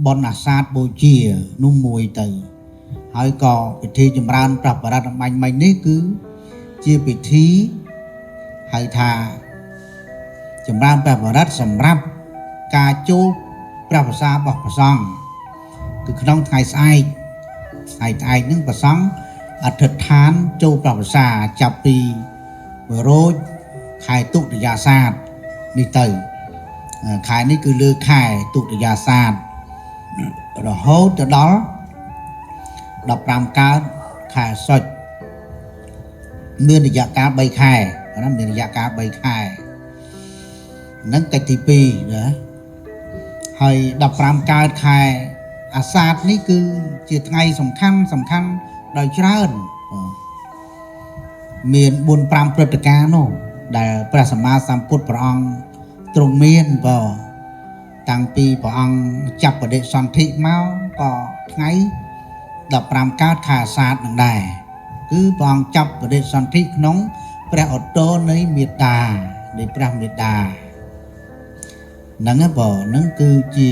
បុណ្យអាសាឍបូជានោះមួយទៅហើយក៏ពិធីចម្រើនព្រះបរិត្តអំបញ្ញមិញនេះគឺជាពិធីហៅថាចម្រើនព្រះបរិត្តសម្រាប់ការចូលព្រះប្រសារបស់ព្រះសង្ឃគឺក្នុងថ្ងៃស្អែកថ្ងៃស្អែកហ្នឹងព្រះសង្ឃអធិដ្ឋានចូលព្រះប្រសាចាប់ពី1រោចខែទុតិយាសាទនេះទៅខែនេះគឺលើខែទុតិយាសាទរហូតទៅដល់15កើតខែសុចមានរយៈកាល3ខែណាមានរយៈកាល3ខែហ្នឹងកិច្ចទី2ណាហើយ15កើតខែអាសាឍនេះគឺជាថ្ងៃសំខាន់សំខាន់ដោយច្រើនមាន4 5ព្រឹត្តិការណ៍នោះដែលព្រះសម្មាសម្ពុទ្ធព្រះអង្គទ្រង់មានបើតាំងពីព្រះអង្គចាប់បដិសន្ធិមកក៏ថ្ងៃ15កើតខែអាសាឍនឹងដែរគឺព្រះអង្គចាប់បដិសន្ធិក្នុងព្រះឧត្តរនៃមេត្តានៃព្រះមេត្តាហ្នឹងបើហ្នឹងគឺជា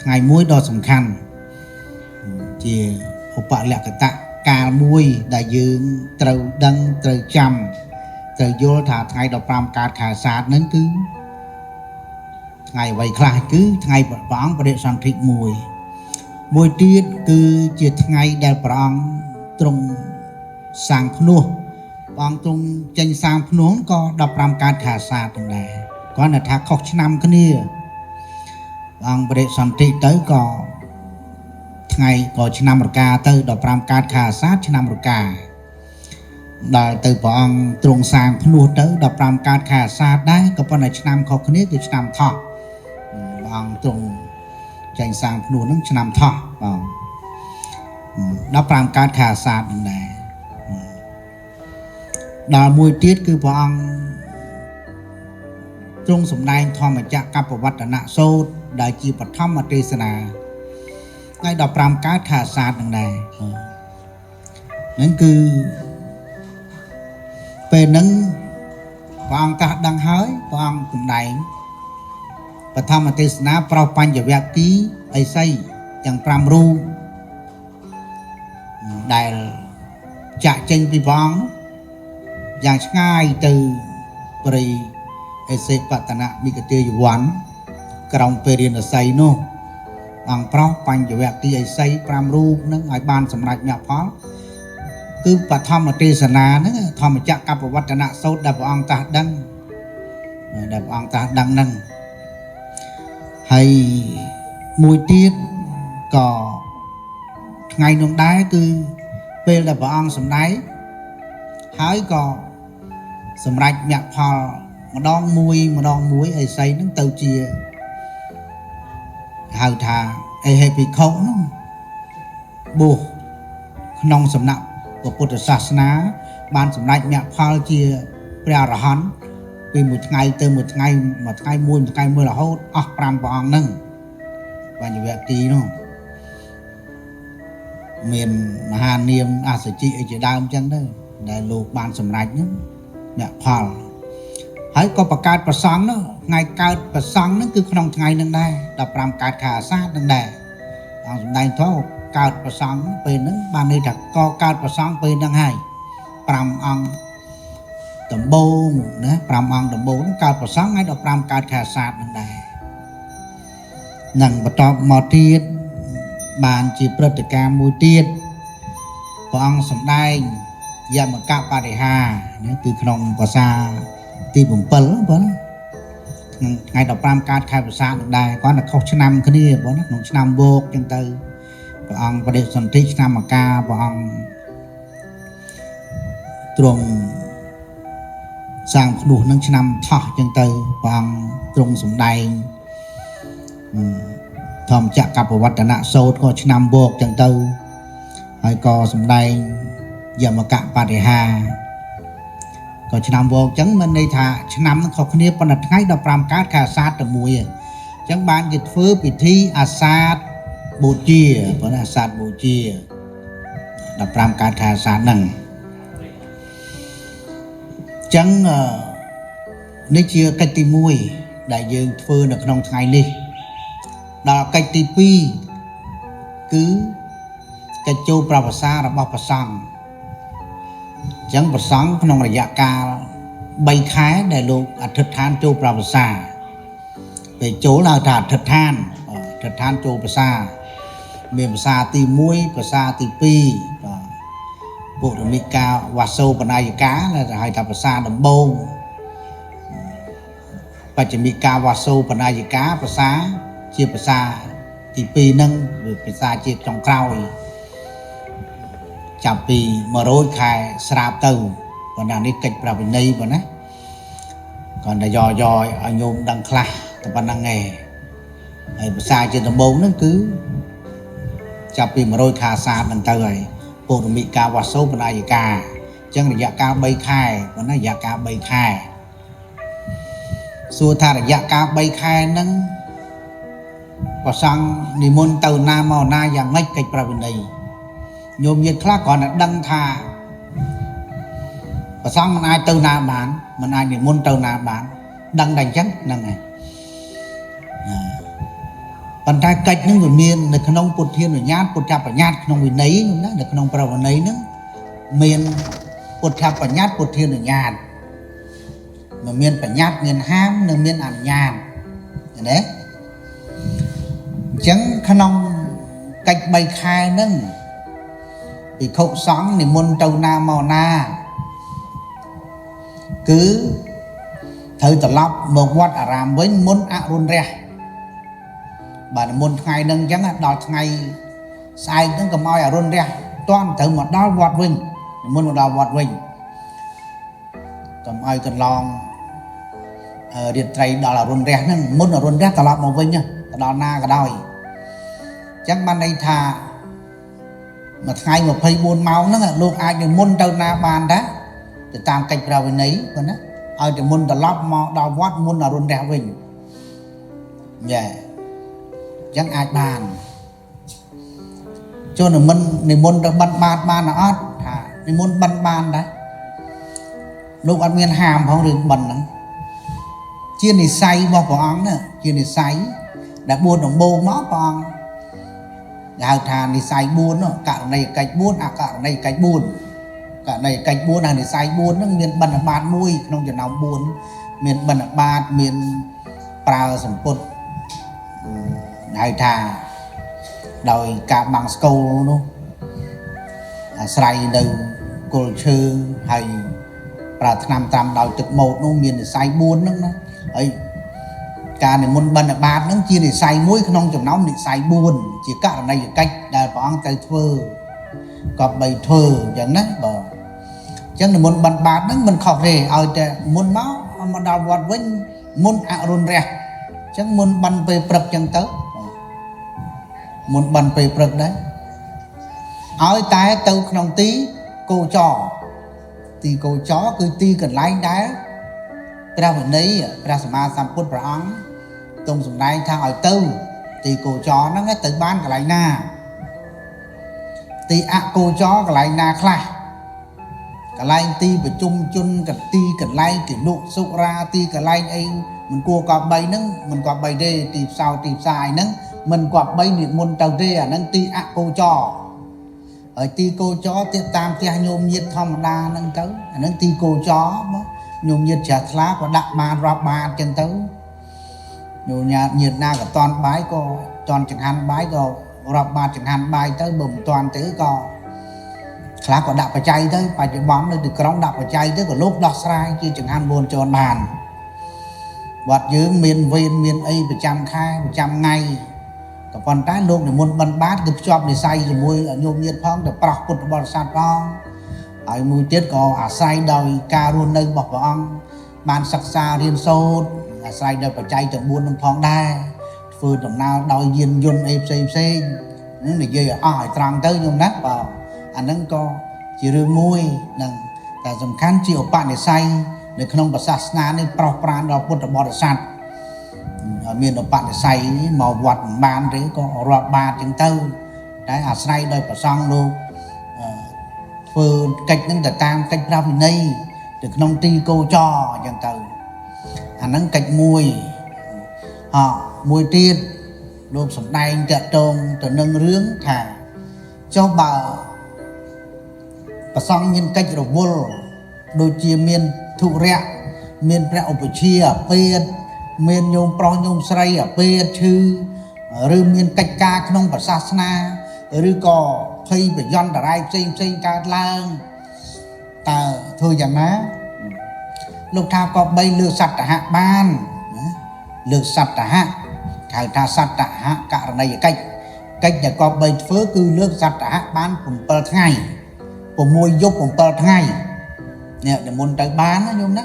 ថ្ងៃមួយដ៏សំខាន់ជាឧបលក្ខតកាលមួយដែលយើងត្រូវដឹងត្រូវចាំត្រូវយល់ថាថ្ងៃ15កើតខែអាសាឍហ្នឹងគឺថ្ងៃអ្វីខ្លះគឺថ្ងៃព្រះអង្គបដិសន្ធិមួយមួយទៀតគឺជាថ្ងៃដែលព្រះអង្គទ្រង់សាងភ្នោះព្រះអង្គទ្រង់ចេញសាងភ្នោះក៏15កើតខែអាសាឍទាំងដែរគ្រាន់តែថាខុសឆ្នាំគ្នាព្រះអង្គបដិសន្ធិទៅក៏ថ្ងៃក៏ឆ្នាំរកាទៅ15កើតខែអាសាឍឆ្នាំរកាដល់ទៅព្រះអង្គទ្រង់សាងភ្នោះទៅ15កើតខែអាសាឍដែរក៏ប៉ុន្តែឆ្នាំខុសគ្នាគឺឆ្នាំថោះព្រះអង្គទ្រង់ចេញសាងភ្នោះហ្នឹងឆ្នាំថោះបាទ15កើតខែអាសាឍហ្នឹងដែរដល់មួយទៀតគឺព្រះអង្គទ្រង់សម្ដែងធម្មចក្រកបវត្តនសូត្រដែលជាបឋមទេសនាថ្ងៃ15កើតខែអាសាឍហ្នឹងដែរហ្នឹងគឺពេលហ្នឹងព្រះអង្គត្រាស់ដឹងហើយព្រះអង្គសម្ដែងបឋមទេសនាប្រោសបញ្ញវគ្គីអិសីទាំង5រូបដែលចាក់ចេញពីព្រះអង្គយ៉ាងឆ្ងាយទៅព្រៃអេសេបតនមិកទាយវ័នក្រោមពេរិណសីនោះអង្គប្រោសបញ្ញវគ្គីអិសី5រូបហ្នឹងឲ្យបានសម្រេចមគ្គផលគឺបឋមទេសនាហ្នឹងធម្មចក្រកបវត្តនសូត្រដែលព្រះអង្គត្រាស់ដឹងដែលព្រះអង្គត្រាស់ដឹងហ្នឹងហើយមួយទៀតក៏ថ្ងៃនោះដែរគឺពេលដែលព្រះអង្គសម្ដែងហើយក៏សម្រេចមគ្គផលម្ដងមួយម្ដងមួយអិសីហ្នឹងទៅជាហៅថាអេហេភិក្ខុនោះបួសក្នុងសំណាក់ពុទ្ធសាសនាបានសម្រេចមគ្គផលជាព្រះអរហន្តពីមួយថ្ងៃទៅមួយថ្ងៃមួយថ្ងៃមួយថ្ងៃមួយរហូតអស់5ព្រះអង្គហ្នឹងបញ្ញវគ្គីនោះមានមហានាមអសជិអីជាដើមអញ្ចឹងទៅដែលលោកបានសម្រេចហ្នឹងមគ្គផលហើយក៏បង្កើតប្រសង់នោះថ្ងៃកើតប្រសង់ហ្នឹងគឺក្នុងថ្ងៃហ្នឹងដែរ15កើតខែអាសាឍហ្នឹងដែរអង្គសម្ដែងធម៌កើតប្រសង់ពេលហ្នឹងបានន័យថាក៏កើតប្រសង់ពេលហ្នឹងហើយ5អង្គដំបូងណា5អង្គដំបូងហ្នឹងកើតប្រសង់ថ្ងៃ15កើតខែអាសាឍហ្នឹងដែរនឹងបន្តមកទៀតបានជាព្រឹត្តិការណ៍មួយទៀតព្រះអង្គសម្ដែងយមកបរិហាណាគឺក្នុងភាសាទី7បងក្នុងថ្ងៃ15កើតខែពិសាខនឹងដែរគ្រាន់តែខុសឆ្នាំគ្នាបងណាក្នុងឆ្នាំវោកចឹងទៅព្រះអង្គបដិសន្ធិឆ្នាំអាកាព្រះអង្គទ្រង់សាងភ្នោះនឹងឆ្នាំថោះចឹងទៅព្រះអង្គទ្រង់សម្ដែងធម្មចក្រកបវត្តនសូត្រក៏ឆ្នាំវោកចឹងទៅហើយក៏សម្ដែងយមកបរិហាក៏ឆ្នាំវោកចឹងមិនន័យថាឆ្នាំនឹងខុសគ្នាប៉ុន្តែថ្ងៃ15កើតខែអាសាឍតែមួយអញ្ចឹងបានគេធ្វើពិធីអាសាឍបូជាប៉ុន្តែអាសាឍបូជា15កើតខែអាសាឍហ្នឹងចឹងនេះជាកិច្ចទី1ដែលយើងធ្វើនៅក្នុងថ្ងៃនេះដល់កិច្ចទី2 គឺកិច្ចចូលប្រវសារបស់ព្រះសង្ឃអញ្ចឹងព្រះសង្ឃក្នុងរយៈកាល3ខែដែលលោកអធិដ្ឋានចូលប្រវសាពេលចូលហៅថាអធិដ្ឋានអធិដ្ឋានចូលប្រសាមានភាសាទី1ភាសាទី2បាទពុរមិកាវាសោបនាយកាដែលហៅថាភាសាដំបូងបច្ចមិកាវាសោបនាយកាភាសាជាភាសាទី2ហ្នឹងវាភាសាជាចុងក្រោយចាប់ពី100ខែស្រាបទៅប៉ុន្តែនេះកិច្ចប្រវិន័យប៉ុណ្ណាគ្រាន់តែយកយកឲ្យញោមដឹងខ្លះតែប៉ុណ្្នឹងឯងហើយភាសាជាដំបូងហ្នឹងគឺចាប់ពី100ខាសាទហ្នឹងទៅហើយពុរមិកាវាសោបនាយកាអញ្ចឹងរយៈកាល3ខែប៉ុណ្ណារយៈកាល3ខែសួរថារយៈកាល3ខែហ្នឹងព្រះសង្ឃនិមន្តទៅណាមកណាយ៉ាងម៉េចកិច្ចប្រវិន័យញោមញាតិខ្លះគ្រាន់តែដឹងថាព្រះសង្ឃមិនអាចទៅណាបានមិនអាចនិមន្តទៅណាបានដឹងតែអញ្ចឹងហ្នឹងហើយប៉ុន្តែកិច្ចហ្នឹងវាមាននៅក្នុងពុទ្ធានុញ្ញាតពុទ្ធបញ្ញត្តិក្នុងវិន័យណានៅក្នុងប្រវិន័យហ្នឹងមានពុទ្ធបញ្ញត្តិពុទ្ធានុញ្ញាតមិនមានបញ្ញត្តិមានហាមនិងមានអនុញ្ញាតឃើញទេអញ្ចឹងក្នុងកិច្ច3ខែហ្នឹងភិក្ខុសង្ឃនិមន្តទៅណាមកណាគឺត្រូវត្រឡប់មកវត្តអារាមវិញមុនអរុណរះបាទមុនថ្ងៃហ្នឹងអញ្ចឹងដល់ថ្ងៃស្អែកហ្នឹងកុំឲ្យអរុណរះតាន់ត្រូវមកដល់វត្តវិញនិមន្តមកដល់វត្តវិញកុំឲ្យកន្លងរាត្រីដល់អរុណរះហ្នឹងមុនអរុណរះត្រឡប់មកវិញទៅដល់ណាក៏ដោយអញ្ចឹងបានន័យថាមួយថ្ងៃ24ម៉ោងហ្នឹងលោកអាចនិមន្តទៅណាបានដែរទៅតាមកិច្ចប្រវិន័យប៉ុណ្ណាឲ្យតែមុនត្រឡប់មកដល់វត្តមុនអរុណរះវិញយ៉ាអញ្ចឹងអាចបានចូលនិមន្តនិមន្តទៅបិណ្ឌបាតបានអត់ថានិមន្តបិណ្ឌបានដែរលោកអត់មានហាមផងរឿងបិណ្ឌហ្នឹងជានិស័យរបស់ព្រះអង្គណាជានិស័យដែលបួសដំបូងមកព្រះអង្គគេហៅថានិស័យ4នោះករណីយកិច្ច4អករណីយកិច្ច4ករណីយកិច្ច4ហើយនិស័យ4ហ្នឹងមានបិណ្ឌបាតមួយក្នុងចំណោម4មានបិណ្ឌបាតមានប្រើសម្ពុតហៅថាដោយការបាំងស្កូលនោះអាស្រ័យនៅគល់ឈើហើយប្រើថ្នាំត្រាំដោយទឹកម៉ូតនោះមាននិស័យ4ហ្នឹងណាហើយការនិមន្តបិណ្ឌបាតហ្នឹងជានិស័យមួយក្នុងចំណោមនិស័យ4ជាករណីយកិច្ចដែលព្រះអង្គត្រូវធ្វើក៏បីធ្វើអញ្ចឹងណាបាទអញ្ចឹងនិមន្តបិណ្ឌបាតហ្នឹងមិនខុសទេឲ្យតែមុនមកដល់វត្តវិញមុនអរុណរះអញ្ចឹងមុនបិណ្ឌពេលព្រឹកអញ្ចឹងទៅមុនបិណ្ឌពេលព្រឹកដែរឲ្យតែទៅក្នុងទីគោចរទីគោចរគឺទីកន្លែងដែលព្រះវិន័យព្រះសម្មាសម្ពុទ្ធព្រះអង្គទ្រង់សម្ដែងថាឲ្យទៅទីគោចរហ្នឹងទៅបានកន្លែងណាទីអគោចរកន្លែងណាខ្លះកន្លែងទីប្រជុំជនកទីកន្លែងគេលក់សុរាទីកន្លែងអីមិនគួរគប្បីហ្នឹងមិនគប្បីទេទីផ្សោទីផ្សាយហ្នឹងមិនគប្បីនិមន្តទៅទេអាហ្នឹងទីអគោចរហើយទីគោចរទៀតតាមផ្ទះញោមញាតធម្មតាហ្នឹងទៅអាហ្នឹងទីគោចរមកញោមញាតជ្រះថ្លាក៏ដាក់បានរាប់បាតចឹងទៅញោមញាតញាតណាក៏តន់បាយក៏តន់ចង្ហាន់បាយក៏រាប់បាតចង្ហាន់បាយទៅបើមិនតន់ទេក៏ខ្លះក៏ដាក់បច្ច័យទៅបច្ចុប្បន្ននៅទីក្រុងដាក់បច្ច័យទៅក៏លោកដោះស្រាយជាចង្ហាន់4ចនបានវត្តយើងមានវេនមានអីប្រចាំខែប្រចាំថ្ងៃក៏ប៉ុន្តែលោកនិមន្តបិណ្ឌបាតគឺភ្ជាប់និស័យជាមួយញោមញាតផងទៅប្រោះពុទ្ធបរិស័ទផងហើយមួយទៀតក៏អាស្រ័យដោយការរស់នៅរបស់ព្រះអង្គបានសិក្សារៀនសូត្រអាស្រ័យដោយបច្ច័យទាំង4នឹងផងដែរធ្វើដំណើរដោយយានយន្តអីផ្សេងផ្សេងហ្នឹងនិយាយឲ្យអស់ឲ្យត្រង់ទៅញោមណាបាទអាហ្នឹងក៏ជារឿងមួយហ្នឹងតែសំខាន់ជាឧបនិស្ស័យនៅក្នុងសាសនានេះប្រោះប្រានដល់ពុទ្ធបរិស័ទឲ្យមានឧបនិស្ស័យមកវត្តមិនបានទេក៏រាប់បាតចឹងទៅតែអាស្រ័យដោយព្រះសង្ឃលោកធ្វើកិច្ចហ្នឹងទៅតាមកិច្ចព្រះវិន័យទៅក្នុងទីគោចរអញ្ចឹងទៅអាហ្នឹងកិច្ចមួយហ៎មួយទៀត លោកសម្ដែងតកតងទៅនឹងរឿងថាចុះបើប្រសង់មានកិច្ចរវល់ដូចជាមានធុរៈមានព្រះឧបជាអាពាធមានញោមប្រុសញោមស្រីអាពាធឈឺឬមានកិច្ចការក្នុងព្រះសាសនាឬក៏ភ័យប្រយន្តរាយផ្សេងផ្សេងកើតឡើងតើធ្វើយ៉ាងណាលោកថាក៏បីលើកសត្វហៈបានណាលើកសត្វហៈហៅថាសត្វហៈករណីយកិច្ចកិច្ចដែលក៏បីធ្វើគឺលើកសត្វហៈបាន7ថ្ងៃ6យប់7ថ្ងៃនេះនិមន្តទៅបានណាញោមណា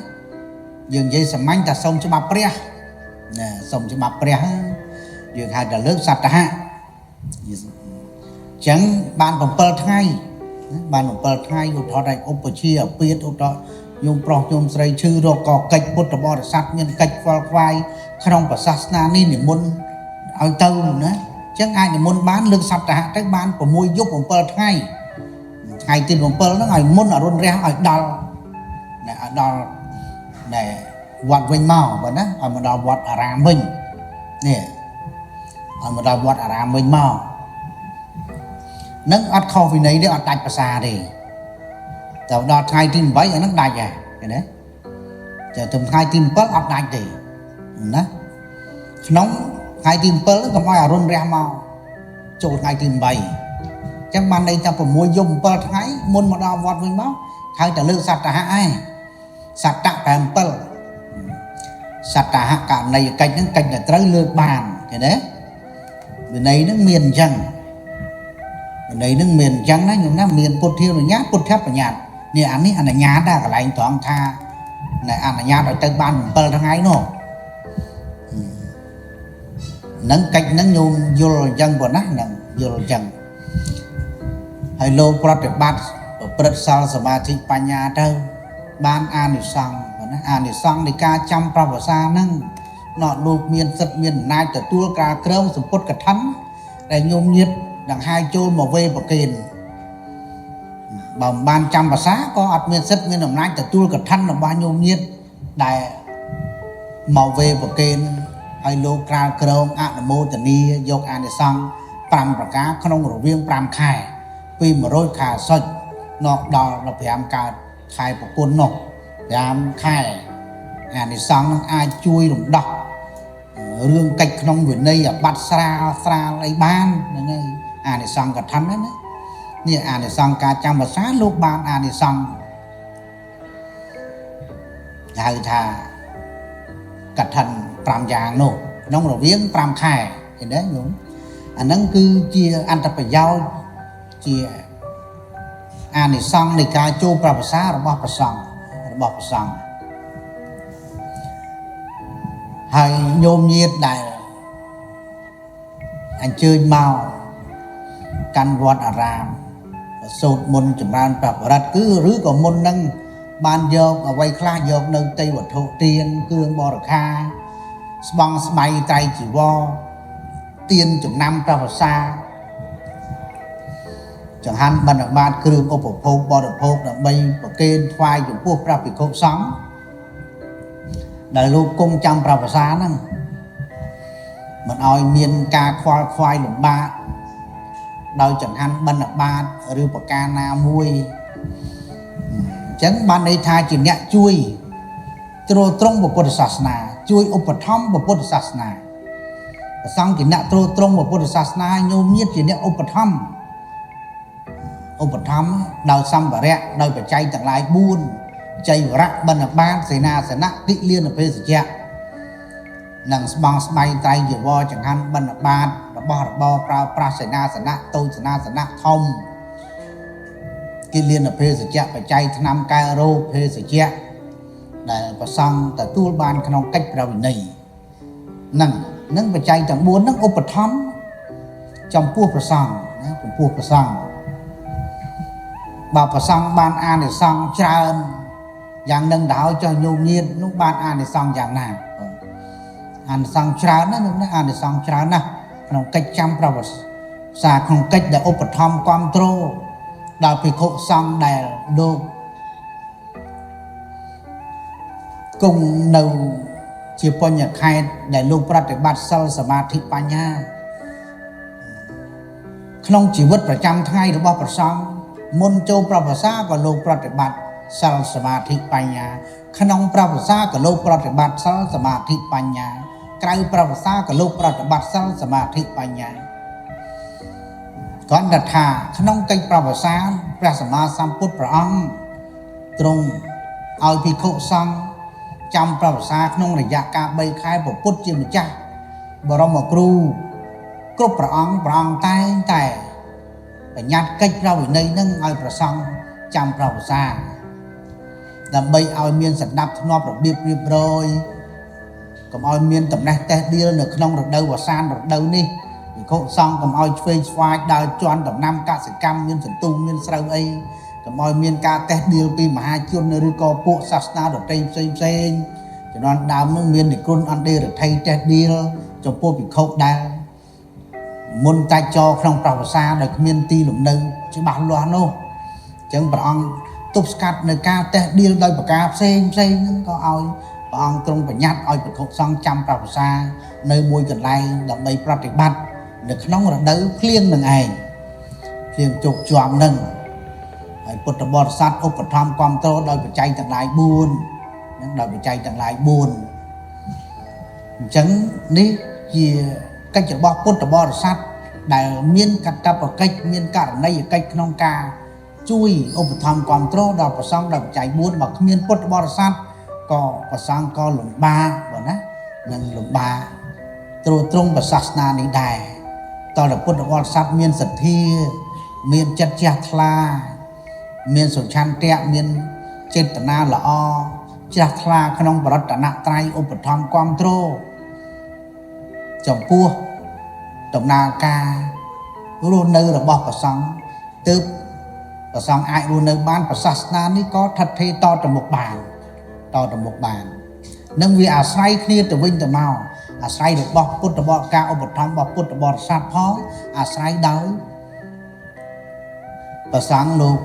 យើងនិយាយសាមញ្ញថាសូមច្បាប់ព្រះណាសូមច្បាប់ព្រះយើងហៅថាលើកសត្វហៈអញ្ចឹងបាន7ថ្ងៃបាន7ថ្ងៃឧទាហរណ៍ថាឧបជាអាពាធឧទាហរណ៍ញោមប្រុសញោមស្រីឈឺរកកកិច្ចពុទ្ធបរិស័ទមានកិច្ចខ្វល់ខ្វាយក្នុងព្រះសាសនានេះនិមន្តឲ្យទៅណាអញ្ចឹងអាចនិមន្តបានលើកសត្វហៈទៅបាន6យប់7ថ្ងៃថ្ងៃទី7ហ្នឹងឲ្យមុនអរុណរះឲ្យដល់ណែឲ្យដល់ណែវត្តវិញមកបើណាឲ្យមកដល់វត្តអារាមវិញនេះឲ្យមកដល់វត្តអារាមវិញមកនឹងអត់ខុសវិន័យទេអត់ដាច់ភាសាទេតែដល់ថ្ងៃទី8អាហ្នឹងដាច់ហើយឃើញទេចាទៅថ្ងៃទី7អត់ដាច់ទេណាក្នុងថ្ងៃទី7ហ្នឹងកុំឲ្យអរុណរះមកចូលថ្ងៃទី8អញ្ចឹងបានន័យថា6យប់7ថ្ងៃមុនមកដល់វត្តវិញមកហៅតែលើកសត្វហៈឯងសត្វ7សត្វហៈករណីយកិច្ចហ្នឹងកិច្ចដែលត្រូវលើកបានឃើញទេវិន័យហ្នឹងមានអញ្ចឹងវិន័យហ្នឹងមានអញ្ចឹងណាញោមណាមានពុទ្ធានុញ្ញាតពុទ្ធបញ្ញត្តិនេះអានេះអនុញ្ញាតដែរកន្លែងត្រង់ថាណែអនុញ្ញាតឲ្យទៅបាន7ថ្ងៃនោះនឹងកិច្ចហ្នឹងញោមយល់អញ្ចឹងប៉ុណ្ណានឹងយល់អញ្ចឹងហើយលោកប្រតិបត្តិប្រព្រឹត្តសិលសមាធិបញ្ញាទៅបានអានិសង្សប៉ុណ្ណាអានិសង្សនៃការចាំប្រវត្តិសាហ្នឹងណោះលោកមានសិទ្ធិមានអំណាចទទួលការក្រងសម្ពុតកឋិនដែលញោមញាតដង្ហែចូលមកវេប្រគេនបើមិនបានចាំភាសាក៏អត់មានសិទ្ធិមានអំណាចទទួលកឋិនរបស់ញោមញាតដែលមកវេប្រគេនហើយលោកក្រាលក្រងអនុមោទនាយកអានិសង្ស5ប្រការក្នុងរវាង5ខែពី100ខែសុចដល់15កើតខែប្រគុណនោះ5ខែអានិសង្សនឹងអាចជួយរំដោះរឿងកិច្ចក្នុងវិន័យអាបត្តិស្រាលស្រាលអីបានហ្នឹងហើយអានិសង្សកឋិនហ្នឹងណានេះអានិសង្សការចាំភាសាលោកបានអានិសង្សហៅថាកឋិន5យ៉ាងនោះក្នុងរវាង5ខែឃើញទេញោមអាហ្នឹងគឺជាអត្ថប្រយោជន៍ជាអានិសង្សនៃការចូលប្រវត្តិសារបស់ព្រះសង្ឃរបស់ព្រះសង្ឃហើយញោមញាតដែលអញ្ជើញមកកាន់វត្តអារាមសូត្រមន្តចម្រើនព្រះបរិត្តគឺឬក៏មុននឹងបានយកអ្វីខ្លះយកនៅទេវត្ថុទានគ្រឿងបរិខាស្បង់ស្បៃត្រៃជីវរទានចំណាំព្រះវស្សាចង្ហាន់បណ្ឌបាតគ្រឿងឧបភោគបរិភោគដើម្បីប្រគេនថ្វាយចំពោះព្រះភិក្ខុសង្ឃដែលលោកគង់ចាំព្រះវស្សាហ្នឹងមិនឲ្យមានការខ្វល់ខ្វាយលំបាកដោយចង្ហាន់បណ្ឌបាតឬប្រការណាមួយអញ្ចឹងបានន័យថាជាអ្នកជួយទ្រទ្រង់ពុទ្ធសាសនាជួយឧបត្ថម្ភពុទ្ធសាសនាព្រះសង្ឃជាអ្នកទ្រទ្រង់ពុទ្ធសាសនាញោមញាតជាអ្នកឧបត្ថម្ភឧបត្ថម្ភដោយសម្ភារៈដោយបច្ច័យទាំងឡាយ4ចៃវរៈបណ្ឌបាតសេនាសនៈតិលានភេសជ្ជៈនិងស្បង់ស្បៃត្រៃជីវរចង្ហាន់បណ្ឌបាតរបស់របរប្រើប្រាស់សេនាសនៈតូចសេនាសនៈធំគិលានភេសជ្ជៈបច្ច័យថ្នាំកែរោគភេសជ្ជៈដែលព្រះសង្ឃទទួលបានក្នុងកិច្ចព្រះវិន័យនឹងបច្ច័យទាំង4នឹងឧបត្ថម្ភចំពោះព្រះសង្ឃណាចំពោះព្រះសង្ឃបើព្រះសង្ឃបានអានិសង្សច្រើនយ៉ាងនឹងទៅឲ្យចុះញោមញាតនោះបានអានិសង្សយ៉ាងណាអានិសង្សច្រើនណាស់នោះណាអានិសង្សច្រើនណាស់ក្នុងកិច្ចចាំប្រវត្តិសាក្នុងកិច្ចដែលឧបត្ថម្ភគ្រប់គ្រងដល់ភិក្ខុសង្ឃដែលលោកគង់នៅជាបញ្ញខេតដែលលោកប្រតិបត្តិសិលសមាធិបញ្ញា ក្នុងជីវិតប្រចាំថ្ងៃរបស់ព្រះសង្ឃមុនចូលប្រវសាក៏លោកប្រតិបត្តិសិលសមាធិបញ្ញាក្នុងប្រវសាក៏លោកប្រតិបត្តិសិលសមាធិបញ្ញាក្រៅប្រវសាក៏លោកប្រតិបត្តិសិលសមាធិបញ្ញាគ្រាន់តែថាក្នុងកិច្ចប្រវសាព្រះសម្មាសម្ពុទ្ធព្រះអង្គទ្រង់ឲ្យភិក្ខុសង្ឃចាំប្រវសាក្នុងរយៈកាល3ខែព្រះពុទ្ធជាម្ចាស់បរមគ្រូគ្រប់ព្រះអង្គព្រះអង្គតែងតែបញ្ញត្តិកិច្ចប្រវិន័យនឹងឲ្យព្រះសង្ឃចាំប្រវសាដើម្បីឲ្យមានសន្តិភាពរបៀបរៀបរយកុំឲ្យមានតំណេះតេះដៀលនៅក្នុងរដូវវស្សានរដូវនេះភិក្ខុសង្ឃកុំឲ្យឆ្វេងឆ្វាយដើរជន់ដំណាំកសិកម្មមានសន្ទុះមានស្រូវអីកុំឲ្យមានការតេះដៀលពីមហាជនឬក៏ពួកសាសនាដទៃផ្សេងផ្សេងជំនាន់ដើមនោះមាននិគ្រន្ថអន្តេរដ្ឋីតេះដៀលចំពោះភិក្ខុដែលមុនតាច់ចោក្នុងប្រវសាដោយគ្មានទីលំនៅច្បាស់លាស់នោះអញ្ចឹងព្រះអង្គទប់ស្កាត់នៅការតេះដៀលដោយប្រការផ្សេងផ្សេងហ្នឹងក៏ឲ្យព្រះអង្គទ្រង់បញ្ញត្តិឲ្យភិក្ខុសង្ឃចាំប្រវសានៅមួយកន្លែងដើម្បីប្រតិបត្តិនៅក្នុងរដូវភ្លៀងនឹងឯងភ្លៀងជោគជាំនឹងហើយពុទ្ធបរិស័ទឧបត្ថម្ភគ្រប់គ្រងដោយបច្ច័យទាំងឡាយ4នឹងដោយបច្ច័យទាំងឡាយ4អញ្ចឹងនេះជាកិច្ចរបស់ពុទ្ធបរិស័ទដែលមានកាតព្វកិច្ចមានករណីយកិច្ចក្នុងការជួយឧបត្ថម្ភគ្រប់គ្រងដល់ព្រះសង្ឃដោយបច្ច័យ4បើគ្មានពុទ្ធបរិស័ទក៏ព្រះសង្ឃក៏លំបាកបើណានឹងលំបាកត្រួតត្រងព្រះសាសនានេះដែរតើពុទ្ធបរិស័ទមានសទ្ធាមានចិត្តជ្រះថ្លាមានសុឆន្ទៈមានចេតនាល្អជ្រះថ្លាក្នុងបរតនត្រ័យឧបត្ថម្ភគ្រប់គ្រងចំពោះដំណើរការរស់នៅរបស់ព្រះសង្ឃទើបព្រះសង្ឃអាចរស់នៅបានព្រះសាសនានេះក៏ថិតថេរតទៅមុខបានតទៅមុខបាននឹងវាអាស្រ័យគ្នាទៅវិញទៅមកអាស្រ័យរបស់ពុទ្ធបរិការឧបត្ថម្ភរបស់ពុទ្ធបរិស័ទផងអាស្រ័យដោយព្រះសង្ឃលោក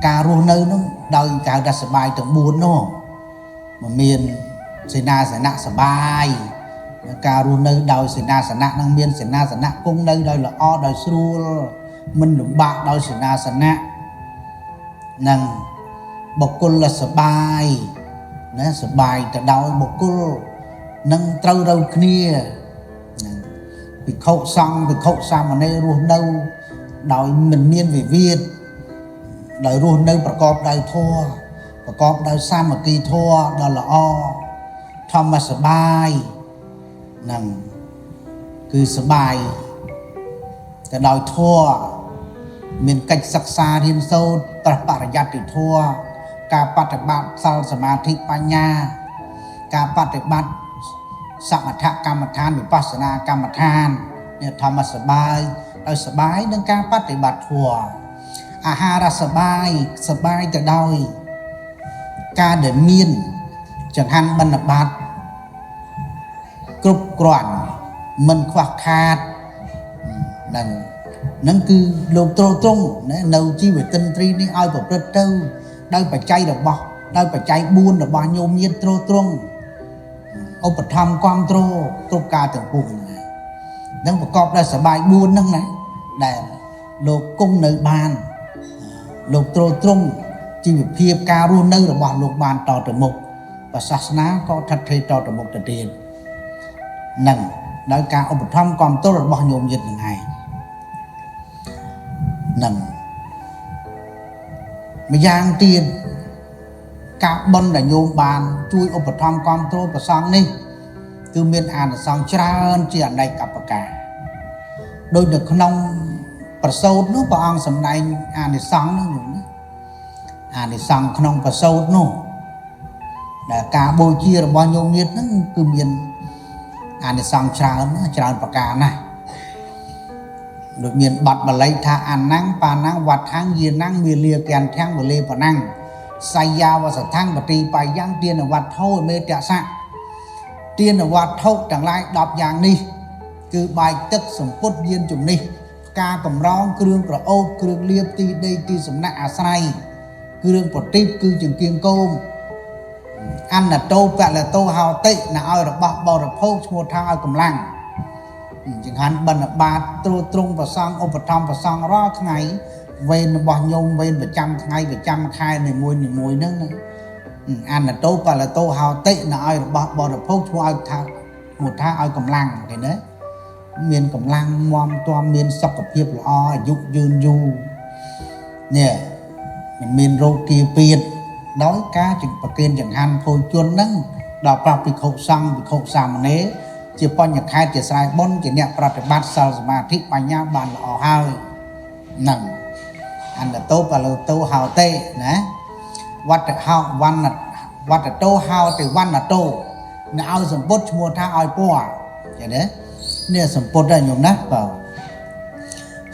ការរស់នៅនោះដោយការដែលសបាយទាំង4នោះមិនមានសេនាសនៈសបាយការរស់នៅដោយសេនាសនៈនឹងមានសេនាសនៈគង់នៅដោយល្អដោយស្រួលមិនលំបាកដោយសេនាសនៈនិងបុគ្គលសបាយណាសបាយទៅដោយបុគ្គលនឹងត្រូវរវគ្នាភិក្ខុសង្ឃភិក្ខុសាមណេររស់នៅដោយមិនមានវិវាទដោយរស់នៅប្រកបដោយធម៌ប្រកបដោយសាមគ្គីធម៌ដ៏ល្អធម្មសបាយនឹងគឺសបាយទៅដោយធម៌មានកិច្ចសិក្សារៀនសូត្រព្រះបរិយត្តិធម៌ការបប្រតិបត្តិសិលសមាធិបញ្ញាការបប្រតិបត្តិសមថកម្មដ្ឋានវិបស្សនាកម្មដ្ឋាននេះធម្មសបាយដោយសបាយនឹងការបប្រតិបត្តិធម៌អាហារសបាយសបាយទៅដោយការដែលមានចង្ហាន់បិណ្ឌបាតគ្រប់គ្រាន់មិនខ្វះខាតនឹងគឺលោកទ្រទ្រង់នៅជីវិន្ទ្រីនេះឲ្យប្រព្រឹត្តទៅដោយបច្ច័យរបស់ដោយបច្ច័យ4របស់ញោមញាតទ្រទ្រង់ឧបត្ថម្ភគ្រប់គ្រងគ្រប់ការទាំងពួងហ្នឹងនឹងប្រកបដោយសបាយ4ហ្នឹងណាដែលលោកគង់នៅបានលោកទ្រទ្រង់ជីវភាពការរស់នៅរបស់លោកបានតទៅមុខព្រះសាសនាក៏ថិតថេរតទៅមុខទៅទៀតនឹងដោយការឧបត្ថម្ភគ្រប់គ្រងរបស់ញោមញាតនឹងឯងនឹងម្យ៉ាងទៀតការបន់ដែលញោមបានជួយឧបត្ថម្ភគ្រប់គ្រងព្រះសង្ឃនេះគឺមានអានិសង្សច្រើនជាអនេកកបការដោយនៅក្នុងប្រសូតនោះព្រះអង្គសម្ដែងអានិសង្សនោះញោមណាអានិសង្សក្នុងប្រសូតនោះដែលការបូជារបស់ញោមញាតហ្នឹងគឺមានអានិសង្សច្រើនច្រើនប្រការណាស់ដូចមានបទបាលីថាអានំបាណំវដ្ឋាំងយានំមាលាកន្ធាំងវលេបណំសយាវសថੰបတိបាយយ៉ាងទានវត្ថុមេតសៈទានវត្ថុទាំងឡាយ10យ៉ាងនេះគឺបាយទឹកសម្ពុតយានជំនិះផ្កាកម្រងគ្រឿងក្រអូបគ្រឿងលាបទីដីទីសំណាក់អាស្រ័យគ្រឿងប្រទីបគឺចង្គៀងគោមអន្តោពលតោហោតិណាឲ្យរបស់បរិភោគឈ្មោះថាឲ្យកម្លាំង ចង្ហាន់បិណ្ឌបាតត្រួតត្រងប្រសង់ឧបត្ថម្ភប្រសង់រាល់ថ្ងៃវេនរបស់ញោមវេនប្រចាំថ្ងៃប្រចាំខែនីមួយនីមួយហ្នឹងណាអនតោបលតោហោតិនៅឲ្យរបស់បរិភោគឈ្មោះឲ្យថាឈ្មោះថាឲ្យកម្លាំងគេណាមានកម្លាំងមាំទាំមានសុខភាពល្អអាយុយឺនយូរនេះមិនមានរោគាពៀតដោយការប្រគេនចង្ហាន់ភោជនហ្នឹងដល់ព្រះភិក្ខុសង្ឃភិក្ខុសាមណេរជាបញ្ញខេតជាស្រែបុណ្យជាអ្នកប្រតិបត្តិសិលសមាធិបញ្ញាបានល្អហើយហ្នឹងអន្តតោបលតោហោតិណាវត្តហោវណ្ណវត្តតោហោតិវណ្ណតោអ្នកឲ្យសម្ពុតឈ្មោះថាឲ្យពណ៌ចេះទេនេះសម្ពុតដែរញោមណាបាទ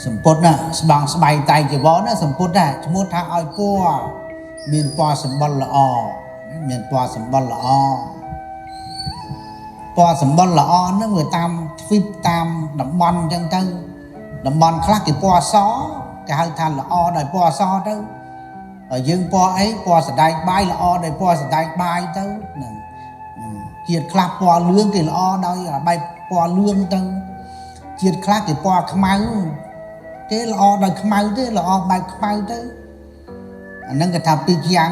សម្ពុតណាស្បង់ស្បៃតៃជីវរណាសម្ពុតដែរឈ្មោះថាឲ្យពណ៌មានពណ៌សម្បុរល្អមានពណ៌សម្បុរល្អពណ៌សម្បុរល្អហ្នឹងវាតាមទ្វីបតាមតំបន់អញ្ចឹងទៅតំបន់ខ្លះគេពណ៌សគេហៅថាល្អដោយពណ៌សទៅហើយយើងពណ៌អីពណ៌សណ្ដែកបាយល្អដោយពណ៌សណ្ដែកបាយទៅហ្នឹងជាតិខ្លះពណ៌លឿងគេល្អដោយបែបពណ៌លឿងទៅជាតិខ្លះគេពណ៌ខ្មៅគេល្អដោយខ្មៅទេល្អបែបខ្មៅទៅអាហ្នឹងគេថាពីរយ៉ាង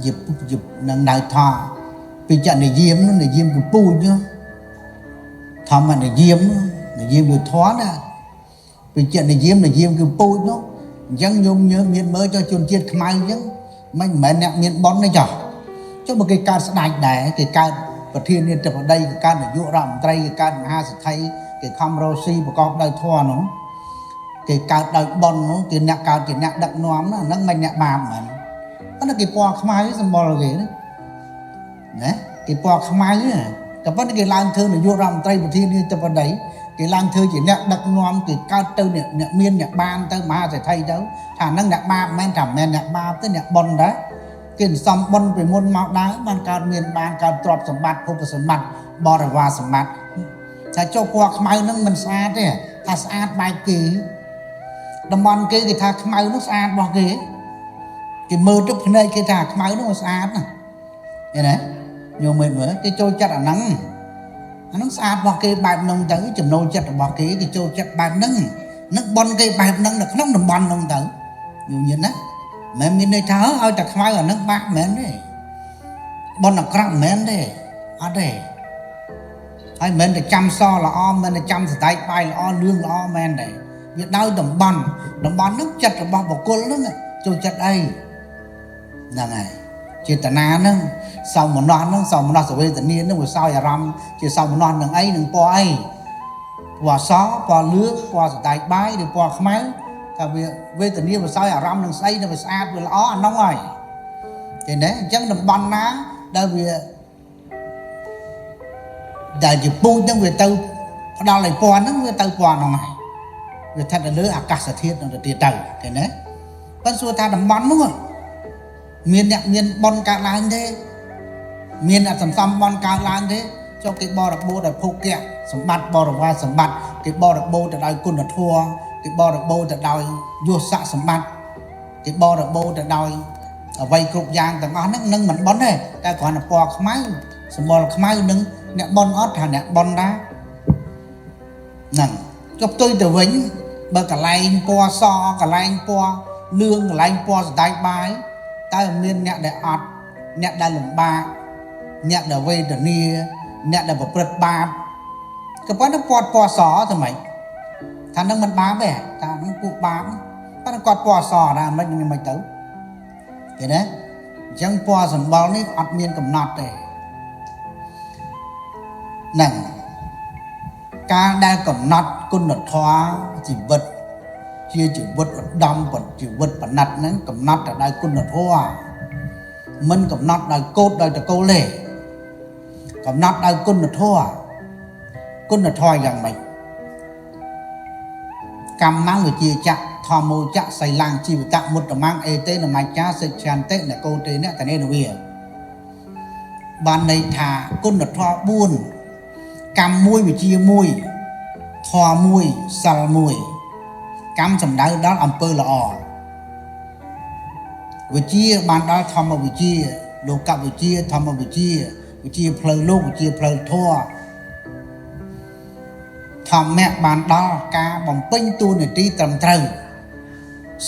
យិបយិបនឹងដៅថាពីចនិយាមនោះនិយាមគឺពូជធម្មនិយាមនិយាមគឺធម៌ណាពីចនិយាមនិយាមគឺពូជនោះអញ្ចឹងញោមមានមើលចុះជនជាតិខ្មៅអញ្ចឹងមិនមែនអ្នកមានបុណ្យទេចុះចុះបើគេកើតស្ដេចដែរគេកើតប្រធានាធិបតីគេកើតនាយករដ្ឋមន្ត្រីគេកើតមហាសេដ្ឋីគេខំរស់ស៊ីប្រកបដោយធម៌នោះគេកើតដោយបុណ្យនោះគេអ្នកកើតជាអ្នកដឹកនាំនោះហ្នឹងមិនអ្នកបាបមែនប៉ុន្តែគេពណ៌ខ្មៅសម្បុរគេណាគេពណ៌ខ្មៅតែប៉ុន្តែគេឡើងធ្វើនាយករដ្ឋមន្ត្រីប្រធានាធិបតីគេឡើងធ្វើជាអ្នកដឹកនាំគេកើតទៅអ្នកមានអ្នកបានទៅមហាសេដ្ឋីទៅថាហ្នឹងអ្នកបាបមិនថាមិនអ្នកបាបទេអ្នកបុណ្យដែរគេសំបុណ្យពីមុនមកដែរបានកើតមានបានកើតទ្រព្យសម្បត្តិភពសម្បត្តិបរិវារសម្បត្តិថាចុះពណ៌ខ្មៅហ្នឹងមិនស្អាតទេថាស្អាតបែបគេតំបន់គេគេថាខ្មៅនោះស្អាតរបស់គេគេមើលទៅភ្នែកគេថាខ្មៅនោះស្អាតណាឃើញទេញោមមើលមើលគេចូលចិត្តអាហ្នឹងអាហ្នឹងស្អាតរបស់គេបែបហ្នឹងទៅចំណូលចិត្តរបស់គេគេចូលចិត្តបែបហ្នឹងនឹងបុណ្យគេបែបហ្នឹងនៅក្នុងតំបន់ហ្នឹងទៅញោមញៀនណាមិនមានន័យថាឲ្យតែខ្មៅអាហ្នឹងបាក់មិនមែនទេបុណ្យអាក្រក់មិនមែនទេអត់ទេហើយមិនមែនតែចាំសល្អមិនតែចាំសណ្ដែកបាយល្អលឿងល្អមែនទេវាដោយតំបន់តំបន់ហ្នឹងចិត្តរបស់បុគ្គលហ្នឹងចូលចិត្តអីហ្នឹងហើយចេតនាហ្នឹងសោមនស្សហ្នឹងសោមនស្សវេទនាហ្នឹងវាសោយអារម្មណ៍ជាសោមនស្សនឹងអីនឹងពណ៌អីពណ៌សពណ៌លឿងពណ៌សណ្ដែកបាយឬពណ៌ខ្មៅថាវាវេទនាវាសោយអារម្មណ៍នឹងស្អីនឹងវាស្អាតវាល្អអានោះហើយឃើញទេអញ្ចឹងតំបន់ណាដែលវាដែលជាពូជហ្នឹងវាទៅផ្ដល់ឲ្យពណ៌ហ្នឹងវាទៅពណ៌ហ្នឹងហើយវាស្ថិតនៅលើអាកាសធាតុនឹងទៅទៀតទៅឃើញទេប៉ុន្តែសួរថាតំបន់នោះមានអ្នកមានបុណ្យកើតឡើងទេមានអ្នកសន្សំបុណ្យកើតឡើងទេចុះគេបរិបូរដោយភោគៈសម្បត្តិបរិវារសម្បត្តិគេបរិបូរទៅដោយគុណធម៌គេបរិបូរទៅដោយយស័ក្តិសម្បត្តិគេបរិបូរទៅដោយអ្វីគ្រប់យ៉ាងទាំងអស់ហ្នឹងនឹងមិនបុណ្យទេតែគ្រាន់តែពណ៌ខ្មៅសម្បុរខ្មៅនឹងអ្នកបុណ្យអត់ថាអ្នកបុណ្យដែរហ្នឹងចុះផ្ទុយទៅវិញបើកន្លែងពណ៌សកន្លែងពណ៌លឿងកន្លែងពណ៌សណ្ដែកបាយតើមានអ្នកដែលអត់អ្នកដែលលំបាកអ្នកដែលវេទនាអ្នកដែលប្រព្រឹត្តបាបក៏ប៉ុន្តែគាត់ពណ៌សទៅម៉េចថានឹងមិនបាបទេថានឹងពួកបាបប៉ុន្តែគាត់ពណ៌សដែរមិននឹងមិនទៅឃើញទេអញ្ចឹងពណ៌សម្បុរនេះអត់មានកំណត់ទេហ្នឹងការដែលកំណត់គុណធម៌ជីវិតជាជីវិតឧត្តមជីវិតប្រណិតហ្នឹងកំណត់ទៅដោយគុណធម៌មិនកំណត់ដោយកោតដោយតកូលទេកំណត់ដោយគុណធម៌គុណធម៌យ៉ាងម៉េចកម្មងវិជាចៈធម្មោចៈសីលੰជីវតៈមុត្តមੰអេតេនមច្ចាសិច្ឆន្តិនកោតេនតនេនវាបានន័យថាគុណធម៌4កម្មមួយវិជាមួយធម៌មួយសិលមួយកម្មសំដៅដល់អំពើល្អវិជាបានដល់ធម្មវិជាលោកវិជាធម្មវិជាវិជាផ្លូវលោកវិជាផ្លូវធម៌ ធម្មៈបានដល់ការបំពេញតួនាទីត្រឹមត្រូវ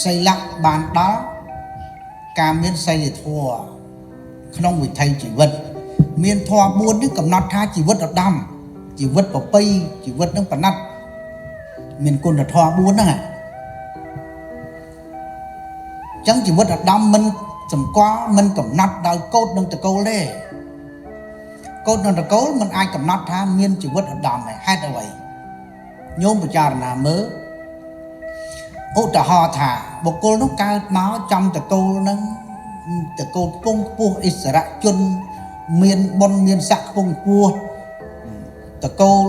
សីលៈបានដល់ការមានសីលធម៌ក្នុងវិថីជីវិតមានធម៌4នេះកំណត់ថាជីវិតឧត្តមជីវិតប្រពៃជីវិតនឹងប្រណិតមានគុណធម៌4ហ្នឹងអញ្ចឹងជីវិតឧត្តមមិនសម្គាល់មិនកំណត់ដោយកោតនិងតកូលទេកោតនិងតកូលមិនអាចកំណត់ថាមានជីវិតឧត្តមទេហេតុអ្វីញោមពិចារណាមើលឧទាហរណ៍ថាបុគ្គលនោះកើតមកចំតកូលនឹងតកូលខ្ពង់ខ្ពស់អិសរជនមានបុណ្យមានស័ក្តិខ្ពង់ខ្ពស់តកូល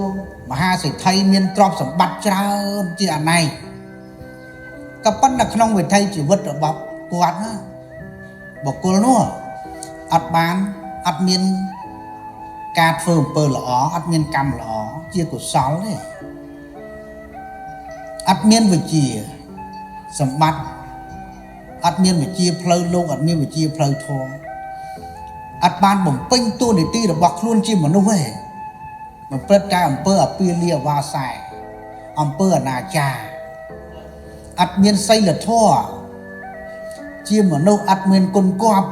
មហាសេដ្ឋីមានទ្រព្យសម្បត្តិច្រើនជាអនេកក៏ប៉ុន្តែក្នុងវិថីជីវិតរបស់គាត់ណាបុគ្គលនោះអត់បានអត់មានការធ្វើអំពើល្អអត់មានកម្មល្អជាកុសលទេអត់មានវិជ្ជាសម្បត្តិអត់មានវិជ្ជាផ្លូវលោកអត់មានវិជ្ជាផ្លូវធម៌អត់បានបំពេញតួនាទីរបស់ខ្លួនជាមនុស្សទេបំព្រឹត្តតែអំពើអពាលាវាសែអំពើអនាចារអត់មានសីលធម៌ជាមនុស្សអត់មានគុណគប់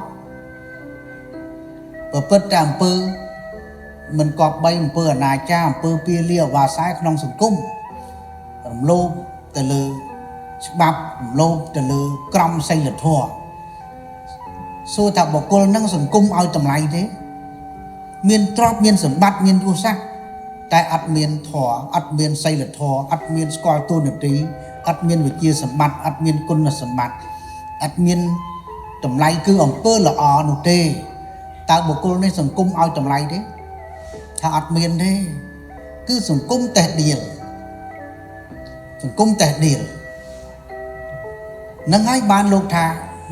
ប្រព្រឹត្តតែអំពើមិនគប្បីអំពើអនាចារអំពើពាលាវាសែក្នុងសង្គមរំលោភទៅលើច្បាប់រំលោភទៅលើក្រមសីលធម៌សួរថាបុគ្គលនឹងសង្គមឲ្យតម្លៃទេមានទ្រព្យមានសម្បត្តិមានយុស័ក្តិតែអត់មានធម៌អត់មានសីលធម៌អត់មានស្គាល់តួនាទីអត់មានវិជ្ជាសម្បត្តិអត់មានគុណសម្បត្តិអត់មានតម្លៃគឺអំពើល្អនោះទេតើបុគ្គលនេះសង្គមឲ្យតម្លៃទេថាអត់មានទេគឺសង្គមតេះដៀលសង្គមតេះដៀលនឹងហើយបានលោកថា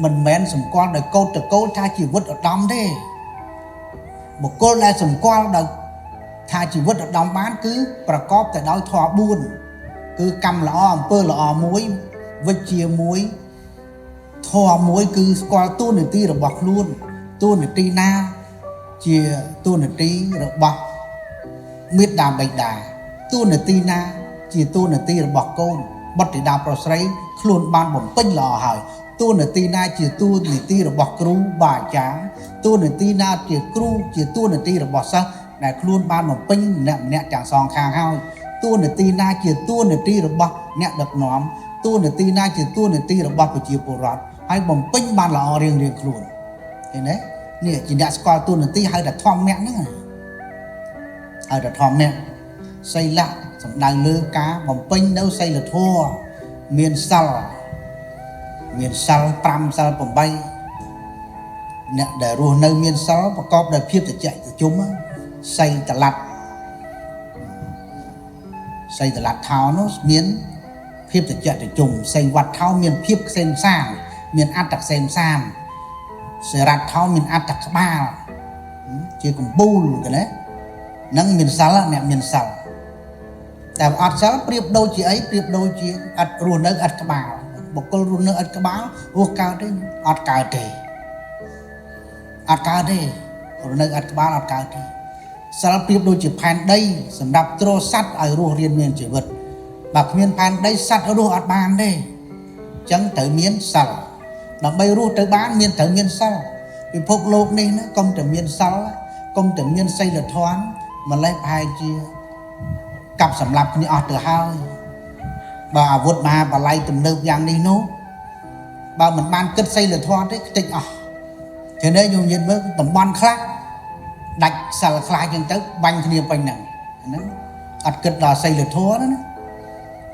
មិនមែនសម្គាល់ដោយកោតតកូលថាជីវិតឧត្តមទេបុគ្គលដែលសម្គាល់ដោយថាជីវិតឧត្តមបានគឺប្រកបតែដោយធម៌4គឺកម្មល្អអំពើល្អមួយវិជ្ជាមួយធម៌មួយគឺស្គាល់តួនាទីរបស់ខ្លួនតួនាទីណាជាតួនាទីរបស់មេត្តាបិតាតួនាទីណាជាតួនាទីរបស់កូនបុត្រធីតាប្រុសស្រីខ្លួនបានបំពេញល្អហើយតួនាទីណាជាតួនាទីរបស់គ្រូបាអាចារ្យតួនាទីណាជាគ្រូជាតួនាទីរបស់សិស្សដែលខ្លួនបានបំពេញម្នាក់ម្នាក់ទាំងសងខាងហើយតួនាទីណាជាតួនាទីរបស់អ្នកដឹកនាំតួនាទីណាជាតួនាទីរបស់ប្រជាពលរដ្ឋហើយបំពេញបានល្អរៀងរៀងខ្លួនឃើញទេនេះជាអ្នកស្គាល់តួនាទីហៅថាធម្មៈហ្នឹងហៅថាធម្មៈសីលៈសំដៅលើការបំពេញនៅសីលធម៌មានសិលមានសិល5សិល8អ្នកដែលរស់នៅមានសិលប្រកបដោយភាពត្រជាក់ត្រជុំសីតឡាត់សីតឡាត់ថោនោះមានភាពត្រជាក់ត្រជុំសីវត្តថោមានភាពខ្សែមសានមានអត្តខ្សែមសានសេរ៉ាត់ថោមានអត្តក្បាលជាកំពូលគេណានឹងមានសិលអ្នកមានសិលតែអត់សិលប្រៀបដូចជាអីប្រៀបដូចជាអត់រស់នៅអត់ក្បាលបុគ្គលរស់នៅអត់ក្បាលរស់កើតទេអត់កើតទេអត់កើតទេរស់នៅអត់ក្បាលអត់កើតទេសិលប្រៀបដូចជាផែនដីសម្រាប់ទ្រសត្វឲ្យរស់រានមានជីវិតបើគ្មានផែនដីសត្វរស់អត់បានទេអញ្ចឹងត្រូវមានសិលដើម្បីរស់ទៅបានមានត្រូវមានសិលពិភពលោកនេះណាកុំតែមានសិលកុំតែមានសីលធម៌ម្លេះប្រហែលជាកាប់សម្លាប់គ្នាអស់ទៅហើយបើអាវុធមហាបល័យទំនើបយ៉ាងនេះនោះបើមិនបានគិតសីលធម៌ទេខ្ទេចអស់thế nên ញោមនិយាយមើលតំបន់ខ្លះដាច់សិលខ្លះចឹងទៅបាញ់គ្នាពេញហ្នឹងហ្នឹងអត់គិតដល់សីលធម៌ណា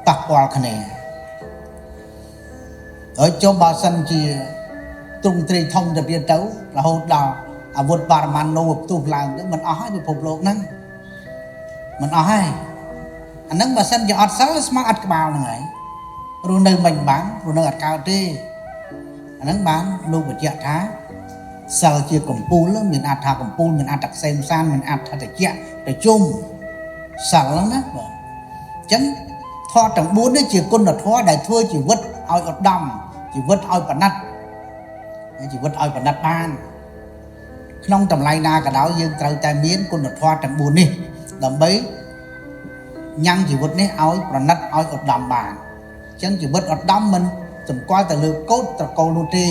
ប៉ះពាល់គ្នាហើយចុះបើសិនជាទ្រង់ទ្រាយធំទៅទៀតទៅរហូតដល់អាវុធបរមាណូផ្ទុះឡើងទៅមិនអស់ហើយពិភពលោកហ្នឹងមិនអស់ហើយអាហ្នឹងបើសិនជាអត់សិលស្មើអត់ក្បាលហ្នឹងហើយរស់នៅមិនបានរស់នៅអត់កើតទេអាហ្នឹងបានលោកបញ្ជាក់ថាសិលជាកំពូលមានអត្ថាកំពូលមានអត្តខ្សែមសានមានអត្តតិចប្រជុំសិលហ្នឹងណាបងអញ្ចឹងធម៌ទាំង4នេះជាគុណធម៌ដែលធ្វើជីវិតឲ្យឧត្តមជីវិតឲ្យប្រណិតជីវិតឲ្យប្រណិតបានក្នុងតម្លៃណាក៏ដោយយើងត្រូវតែមានគុណធម៌ទាំង4នេះដើម្បី ញ៉ាំងជីវិតនេះឲ្យប្រណិតឲ្យឧត្តមបានអញ្ចឹងជីវិតឧត្តមមិនសម្គាល់ទៅលើកោតត្រកូលនោះទេ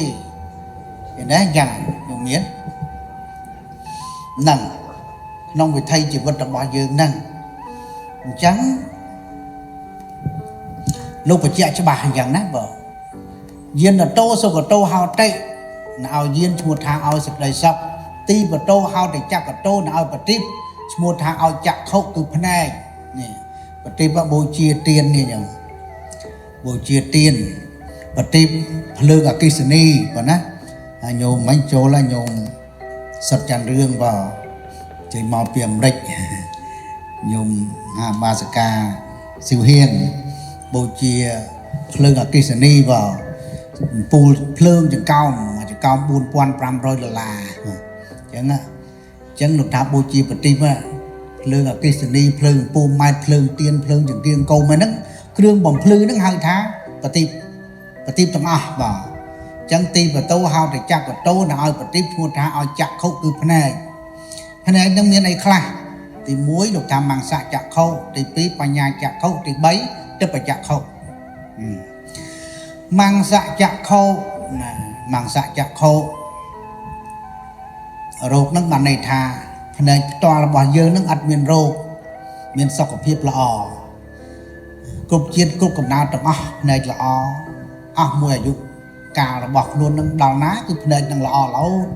ឃើញទេយ៉ាងញោមមានហ្នឹងក្នុងវិថីជីវិតរបស់យើងហ្នឹងអញ្ចឹងលោកបញ្ជាក់ច្បាស់អញ្ចឹងណាបើយានតោសុគតោហោតិណឲ្យយានឈ្មោះថាឲ្យសេចក្តីសុខទីបតោហោតិចកតោណឲ្យបฏิបឈ្មោះថាឲ្យចក្ខុគឺភ្នែកនេះបฏิបបូជាទាននេះអញ្ចឹងបូជាទានបฏิបភ្លើងអគ្គិសនីបើណាហើយញោមមិញចូលហើយញោមសុតច័ន្ទរឿងបើចេញមកពីអាមេរិកញោមហាបាសកាស៊ីវហៀងបូជាភ្លើងអគ្គិសនីបើពូលភ្លើងចង្កោមចង្កោម4500ដុល្លារអញ្ចឹងអញ្ចឹងលោកថាបូជាបฏิបភ្លើងអគ្គិសនីភ្លើងពូម៉ែតភ្លើងទៀនភ្លើងចង្កៀងកោមហ្នឹងគ្រឿងបំភ្លឺហ្នឹងហៅថាបฏิបបฏิបទាំងអស់បាទអញ្ចឹងទីបតោហៅតែចក្កតោណឲ្យបฏิបឈ្មោះថាឲ្យចក្ខុគឺភ្នែកភ្នែកហ្នឹងមានអីខ្លះទី1លោកថាមង្សចក្ខុទី2បញ្ញាចក្ខុទី3ទិព្វចក្ខុមង្សចក្ខុណាមង្សចក្ខុរោគហ្នឹងបានន័យថាភ្នែកផ្ទាល់របស់យើងហ្នឹងអត់មានរោគមានសុខភាពល្អគ្រប់ជាតិគ្រប់កំណើតទាំងអស់ភ្នែកល្អអស់មួយអាយុកាលរបស់ខ្លួននឹងដល់ណាគឺភ្នែកនឹងល្អរហូត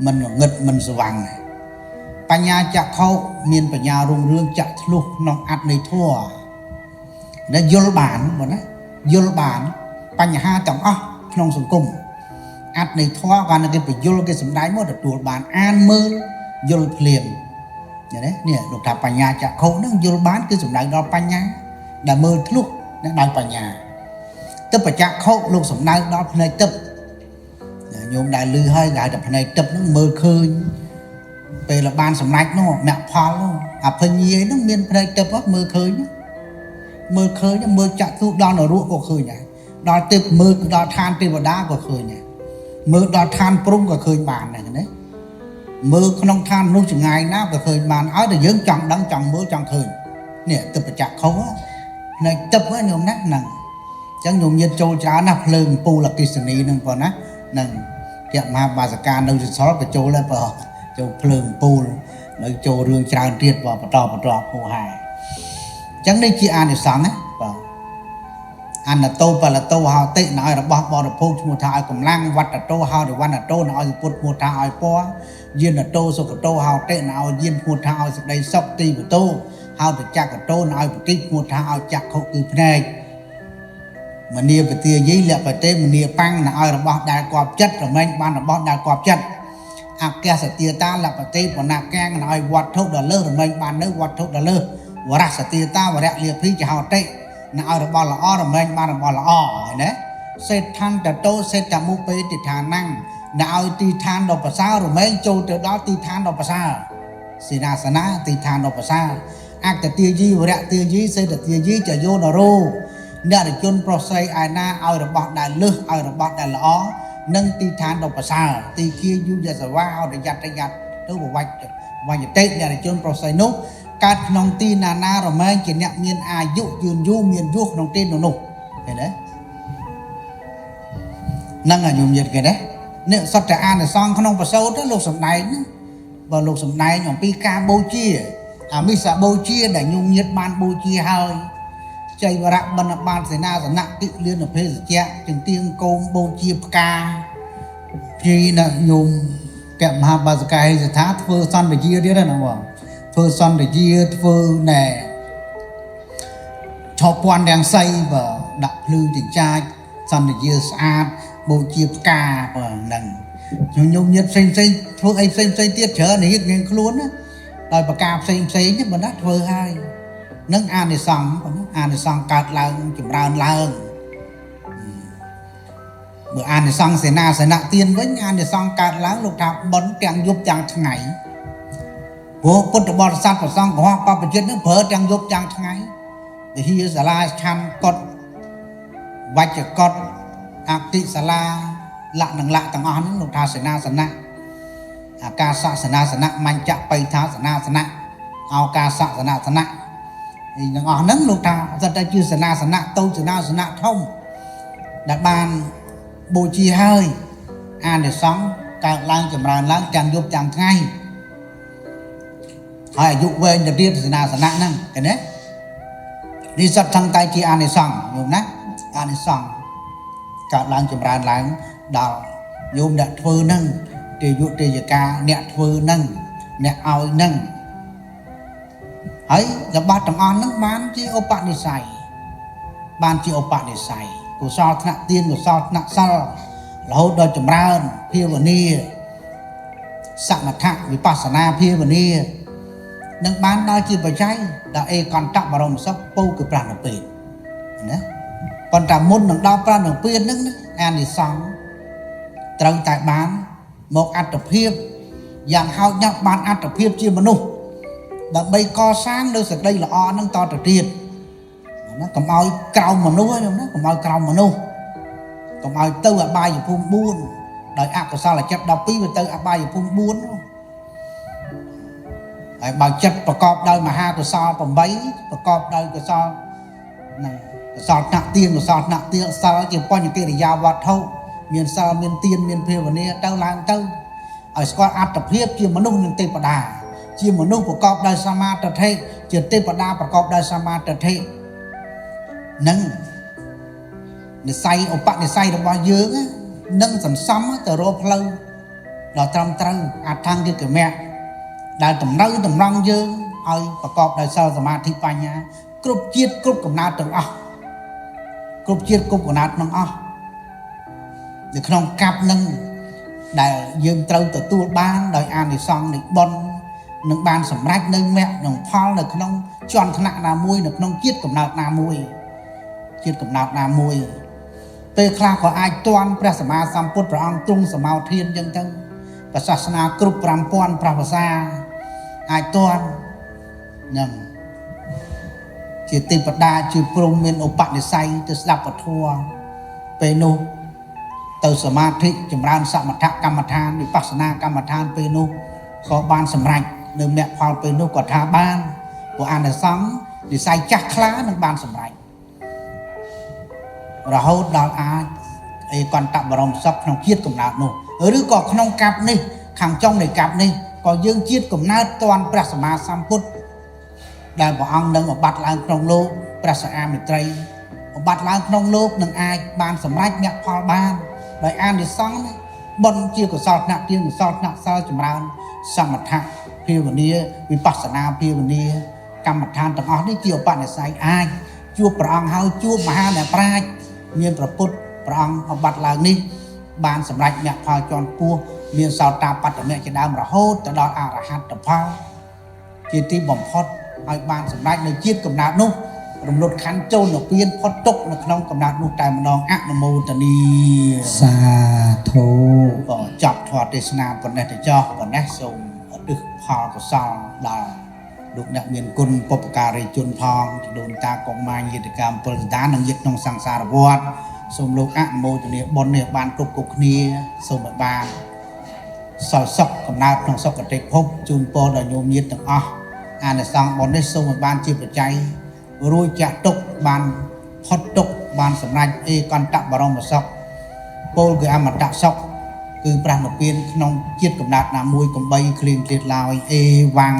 មិនងងឹតមិនស្វាំងបញ្ញាចក្ខុមានបញ្ញារុងរឿងចាក់ធ្លុះក្នុងអត្តនៃធម៌ដែលយល់បានបងណាយល់បានបញ្ហាទាំងអស់ក្នុងសង្គមអត្តនៃធម៌កាលគេបញ្យល់គេសំដែងមកទទួលបានអានមើលយល់ភ្លាមឃើញទេនេះលោកថាបញ្ញាចក្ខុហ្នឹងយល់បានគឺសំដៅដល់បញ្ញាដែលមើលធ្លុះដោយបញ្ញាទិព្វចក្ខុលោកសំដៅដល់ភ្នែកទិព្វញោមដែលលឺហើយគេហៅថាភ្នែកទិព្វហ្នឹងមើលឃើញពេលបានសម្រេចនោះមគ្គផលនោះអភិញ្ញាហ្នឹងមានភ្នែកទិព្វមើលឃើញមើលឃើញមើលចាក់ទូដល់នរកក៏ឃើញដែរដល់ទិព្វមើលដល់ឋានទេវតាក៏ឃើញដែរមើលដល់ឋានព្រំក៏ឃើញបានដែរណាមើលក្នុងឋាននោះចងាយណាក៏ឃើញបានឲ្យតែយើងចង់ដឹងចង់មើលចង់ឃើញនេះទិព្វចក្ខុភ្នែកទិព្វញោមណាហ្នឹងអញ្ចឹងញោមញាតចូលច្រើនណាស់ភ្លើងពូលអគ្គិសនីហ្នឹងប៉ុណ្ណាហ្នឹងគៈមហាបាសកានៅសសល់ក៏ចូលដែរបើចូលភ្លើងពូលនៅចូលរឿងច្រើនទៀតបើបន្តបន្តហូហែអញ្ចឹងនេះជាអានិសង្សណាបាទអនតោបលតោហោតិណឲ្យរបស់បរិភោគឈ្មោះថាឲ្យកម្លាំងវត្តតោហោរិវណ្ណតោណឲ្យពុទ្ធឈ្មោះថាឲ្យពណ៌យានតោសុគតោហោតិណឲ្យយានឈ្មោះថាឲ្យសេចក្តីសុខទីវតោហោតចក្កតោណឲ្យបតិឈ្មោះថាឲ្យចក្ខុគឺភ្នែកមនីបទាយីលបតេមនីប៉ាំងណឲ្យរបស់ដែលគប់ចិត្តរមែងបានរបស់ដែលគប់ចិត្តអគ្គសទាតាលបតេបណកាំងណឲ្យវត្ថុដ៏លើសរមែងបាននៅវត្ថុដ៏លើសវរសទាតាវរៈលាភីចហោតិណឲ្យរបស់ល្អរមែងបានរបស់ល្អឃើញទេសេដ្ឋន្តតោសេដ្ឋមុបេតិឋានំណឲ្យទីឋានដ៏ប្រសើររមែងចូលទៅដល់ទីឋានដ៏ប្រសើរសេនាសនៈទីឋានដ៏ប្រសើរអត្តទាយីវរៈទាយីសេដ្ឋទាយីចយោនរោអ្នករជនប្រុសស្រីឯណាឲ្យរបស់ដែលលើសឲ្យរបស់ដែលល្អនិងទីឋានដ៏ប្រសើរទីគាយុយសវាអរិយតយៈទៅបវច្ចវញ្ញតិអ្នករជនប្រុសស្រីនោះកើតក្នុងទីណានារមែងជាអ្នកមានអាយុយឺនយូរមានយុះក្នុងទីនោះឃើញទេហ្នឹងឲ្យញោមញាតគេទេនេះសត្វតែអានិសង្សក្នុងប្រសូតលោកសំដែងណាបើលោកសំដែងអំពីការបូជាអាមិសបូជាដែលញោមញាតបានបូជាហើយចៃវរៈបណ្ឌបានសេនាសនៈតិលឿនភេសជ្ជៈចង្ទៀងកោមបូជាផ្កាភីណាញោមកមហាបាសកាហិស្ថាធ្វើសន្តិយាទៀតណាបងធ្វើសន្តិយាធ្វើណែឆោពន្ធទាំងសីបើដាក់ភ្លឺចិញ្ចាចសន្តិយាស្អាតបូជាផ្កាបើហ្នឹងញោមញាតផ្សេងផ្សេងធ្វើអីផ្សេងផ្សេងទៀតច្រើននេះងខ្លួនណាដោយប្រការផ្សេងផ្សេងបើណាធ្វើហើយនឹងអានិសង្សអានិសង្សកើតឡើងចម្រើនឡើងបើអានិសង្សសេនាសនៈទានវិញអានិសង្សកើតឡើងលោកថាបុណ្យទាំងយប់ទាំងថ្ងៃព្រោះពុទ្ធបរិស័ទប្រសង្ឃកុហកបព្វជិតនឹងប្រើទាំងយប់ទាំងថ្ងៃវិហារសាលាឆាន់កុដវច្ចកុដអតិសាលាលៈនិងលៈទាំងអស់ហ្នឹងលោកថាសេនាសនៈអាកាសសេនាសនៈមញ្ចបៃថាសេនាសនៈឱកាសសេនាសនៈ ទាំងអស់ហ្នឹងលោកថាសិតតែជាសេនាសនៈតូចសេនាសនៈធំដែលបានបូជាហើយអានិសង្សកើតឡើងចម្រើនឡើងទាំងយប់ទាំងថ្ងៃហើយអាយុវែងទៅទៀតសេនាសនៈហ្នឹងឃើញទេនេះសិតថឹងតែជាអានិសង្សញោមណាអានិសង្សកើតឡើងចម្រើនឡើងដល់ញោមអ្នកធ្វើហ្នឹងទេយុទេយកាអ្នកធ្វើហ្នឹងអ្នកឲ្យហ្នឹងហើយរបស់ទាំងអស់ហ្នឹងបានជាឧបនិស្ស័យបានជាឧបនិស្ស័យកុសលថ្នាក់ទានកុសលថ្នាក់សិលរហូតដល់ចម្រើនភាវនាសមថៈវិបស្សនាភាវនានឹងបានដល់ជាបច្ច័យដល់ឯកន្តបរមសុខពោគឺព្រះនិព្វានណាប៉ុន្តែមុននឹងដល់ព្រះនិព្វានហ្នឹងអានិសង្សត្រូវតែបានមកអត្តភាពយ៉ាងហោចណាស់បានអត្តភាពជាមនុស្សដើម្បីកសាងនៅសេចក្តីល្អហ្នឹងតទៅទៀតណាកុំឲ្យក្រោមមនុស្សណាកុំឲ្យក្រោមមនុស្សកុំឲ្យទៅអបាយភូមិ4ដោយអកុសលចិត្ត12វាទៅអបាយភូមិ4ហើយបើចិត្តប្រកបដោយមហាកុសល8ប្រកបដោយកុសលហ្នឹងកុសលថ្នាក់ទានកុសលថ្នាក់ទានសិលជាបញ្ញកិរិយាវត្ថុមានសិលមានទានមានភាវនាទៅឡើងទៅឲ្យស្គាល់អត្តភាពជាមនុស្សនិងទេវតាជាមនុស្សប្រកបដោយសមាទិដ្ឋិជាទេវតាប្រកបដោយសមាទិដ្ឋិនឹងនិស័យឧបនិស្ស័យរបស់យើងនឹងសន្សំទៅរកផ្លូវដល់ត្រឹមត្រូវអដ្ឋង្គិកមគ្គដែលតម្រូវតម្រង់យើងឲ្យប្រកបដោយសិលសមាធិបញ្ញាគ្រប់ជាតិគ្រប់កំណើតទាំងអស់គ្រប់ជាតិគ្រប់កំណើតទាំងអស់នៅក្នុងកັບនឹងដែលយើងត្រូវទទួលបានដោយអានិសង្សនៃបុណ្យនឹងបានសម្រេចនៅមគ្គនិងផលនៅក្នុងជាន់ថ្នាក់ណាមួយនៅក្នុងជាតិកំណើតណាមួយជាតិកំណើតណាមួយពេលខ្លះក៏អាចទាន់ព្រះសម្មាសម្ពុទ្ធព្រះអង្គទ្រង់សមោធានអញ្ចឹងទៅព្រះសាសនាគ្រប់5000ព្រះភាសាអាចទាន់នឹងជាទេវតាជាព្រហ្មមានឧបនិស្ស័យទៅស្ដាប់ពធពេលនោះទៅសមាធិចម្រើនសមថកម្មដ្ឋានវិបស្សនាកម្មដ្ឋានពេលនោះក៏បានសម្រេចនៅមគ្គផលពេលនោះក៏ថាបានព្រោះអានិសង្សនិស័យចាស់ខ្លានឹងបានសម្រេចរហូតដល់អាចឯកន្តបរមសុខក្នុងជាតិកំណើតនោះឬក៏ក្នុងកັບនេះខាងចុងនៃកັບនេះក៏យើងជាតិកំណើតទាន់ព្រះសម្មាសម្ពុទ្ធដែលព្រះអង្គនឹងឧបត្តិឡើងក្នុងលោកព្រះសអាមិត្រីឧបត្តិឡើងក្នុងលោកនឹងអាចបានសម្រេចមគ្គផលបានដោយអានិសង្សបុណ្យជាកុសលថ្នាក់ទានកុសលថ្នាក់សិលចម្រើនសមថៈភាវនាវិបស្សនាភាវនាកម្មដ្ឋានទាំងអស់នេះជាឧបនិស្ស័យអាចជួបព្រះអង្គហើយជួបមហាអ្នកប្រាជ្ញមានព្រះពុទ្ធព្រះអង្គឧបត្តិឡើងនេះបានសម្រេចមគ្គផលជាន់ខ្ពស់មានសោតាបត្តមៈជាដើមរហូតទៅដល់អរហត្តផលជាទីបំផុតឲ្យបានសម្រេចនៅជាតិកំណើតនោះរំលត់ខណ្ឌចូលនិព្វានផុតទុក្ខនៅក្នុងកំណើតនោះតែម្ដងអនុមោទនាសាធុក៏ចប់ធម៌ទេសនាប៉ុណ្ណេះទៅចោះប៉ុណ្ណេះសូមឧទ្ទិសផលកុសលដល់លោកអ្នកមានគុណបុព្វការីជនផងជីដូនតាកុមារញាតិកម្មពលសន្តាននិងញាតិក្នុងសង្សារវដ្តសូមលោកអនុមោទនាបុណ្យនេះបានគ្រប់គ្រប់គ្នាសូមឲ្យបានសោយសុខកំណើតក្នុងសុគតិភពជូនពរដល់ញោមញាតិទាំងអស់អានិសង្សបុណ្យនេះសូមឲ្យបានជាបច្ច័យរួចចាក់ទុកបានផុតទុកបានសម្រេចឯកន្តបរមសុខពោលគឺអមតៈសុខគឺព្រះនិព្វានក្នុងជាតិកំណើតណាមួយកំបីគ្លៀងគ្លាតឡើយអេវ៉ាំង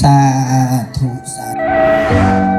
សាធុសា